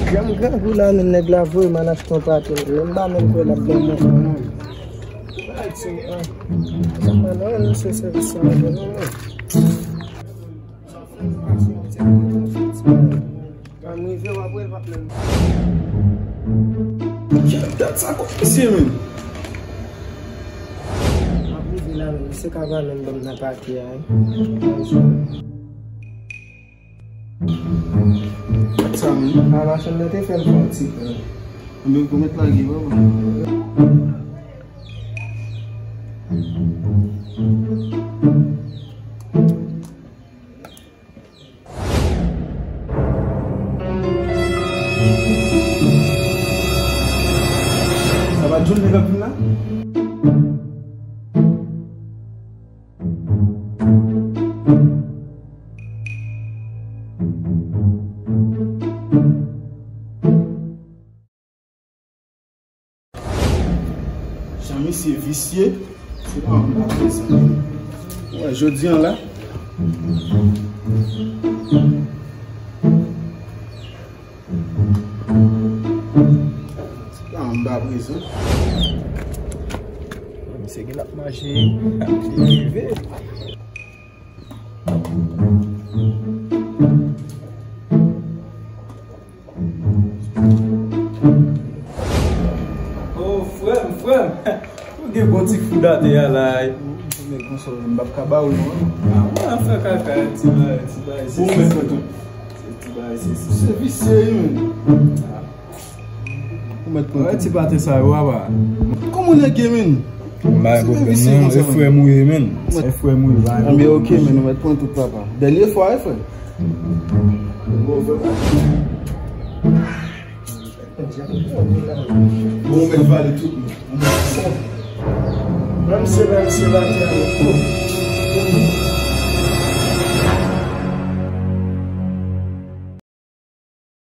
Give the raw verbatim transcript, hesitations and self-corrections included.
Jan m grangou la, men nèg la voye m al achte yon pate. Menm pa menm kwè l ap ban mwen. Bagay ti, ah. Sa pa nan misye sèvis sa, non, non. Sa fè m pase yon ti. Ann rive, w ap wè l p ap menm. Kèt dat sa kòmanse, men. M ap rive la, men misye ka pale m ban m nan pati a, wi. Sa, men. A, machann nan te fè m fè yon ti pran. Anben, ou mèt lage, papa. Sa pa John nèg ap vin la? Jan misye visye, se pa yon blag vre sa. Wè, jodi a la. Se pa yon blag vre sa. Misye gen l ap mache, ap leve. Oh, frè m, frè m. Ou gen bon ti foud atè a la. Ou nèg konsa, m p ap ka ba ou non. Ah, ou an fè kaka, ti bagay, ti bagay, se, se, se, se, ti bagay, se, se, se visye, wi, men. Ah. Ou mèt pran ti pate sa yo, papa. Kòman nèg ye, men? M pa gen pwoblèm non, e frè m ou ye, men. E frè m ou ye, pa gen pwoblèm. Anben, ok, men, ou mèt pran tout, papa. Dènye fwa, wi, frè. Bon, ou mèt vale tout, men. Menm se, menm se la tè.